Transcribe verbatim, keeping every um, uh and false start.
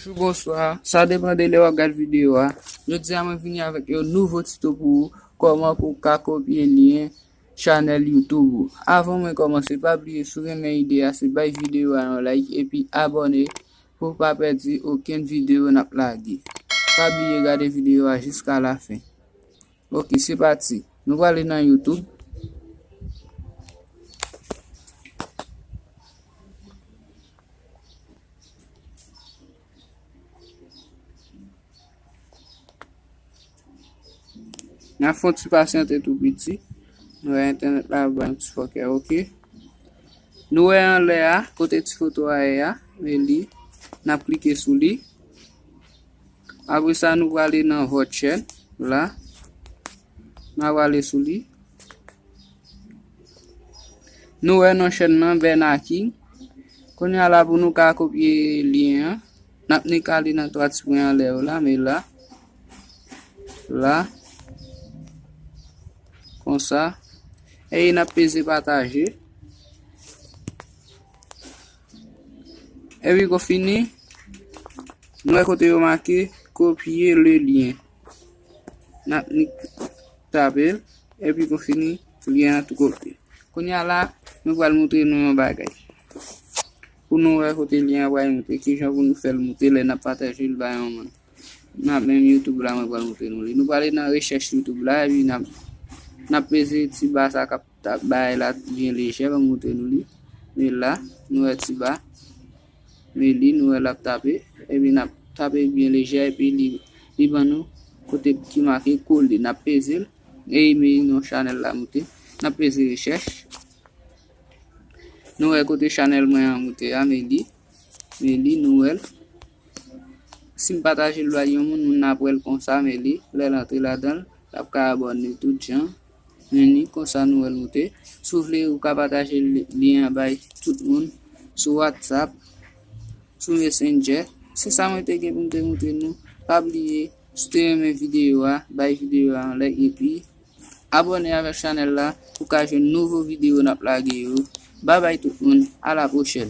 Bonjou, bonswa. Sa depann de lè w ap gad videyo a. Jodi a, mwen vini avèk yon nouvo tito pou ou, kòman pou w ka kopye lyen chanèl YouTube ou. Avan mwen kòmanse, pa bliye, si w renmen ide a, se bay videyo a yon like epi abòne pou w pa pèdi okenn videyo n ap lage. Pa bliye gade videyo a jiska lafen. Ok, se pati. Nou prale nan YouTube. N ap fè yon ti pasyante tou piti. Nou wè entènèt la ap bay yon ti fòkè, ok. Nou wè anlè a, kote ti foto a ye a, men li, n ap klike sou li. Apre sa, nou prale nan vòt chèn la. N a prale sou li. Nou wè non chèn nan, Bernard King. Kounye a la, pou nou ka kopye lyen an, n ap nik ale nan twa ti pwen anlè yo la, men la. La. Konsa. E n ap peze pataje. Epi kon fini, nou wè kote yo make copier le lien. N ap nik tape l, epi pou fini, lyen an tou kopye. Kounye a la, nou pral montre nou yon bagay. Pou nou wè kote lyen an pral monte, kijan pou nou fè l monte lè n ap pataje l bay yon moun. N ap menm YouTube la, mwen pral montre nou li. Nou prale nan rechèch YouTube la, epi n ap, n ap peze ti ba sa k ap tap bay la byen lejè, ban m montre nou li. Men la, nou wè ti ba. Men li, nou wè l ap tape. Epi n ap tape byen lejè, epi li, li ban nou kote ki make kole. N ap peze l. E men non chanèl la moute. N ap peze rechèch. Nou wè kote chanèl mwen an moute a, men li. Men li, nou wè l. Si m pataje l bay yon moun, moun nan ap wè l konsa, men li, lè l antre ladan l, l ap ka abòne tout jan. Men li, konsa nou wè l moute. Si w vle, ou ka pataje li, lyen an bay tout moun sou WhatsApp, sou Messenger. Se sa mwen te gen pou m te montre nou. Pa bliye, si w te renmen videyo a, bay videyo a yon like epi abòne avèk chanèl la pou w ka jwenn nouvo videyo n ap lage yo. Babay tout moun, a la pwochèn.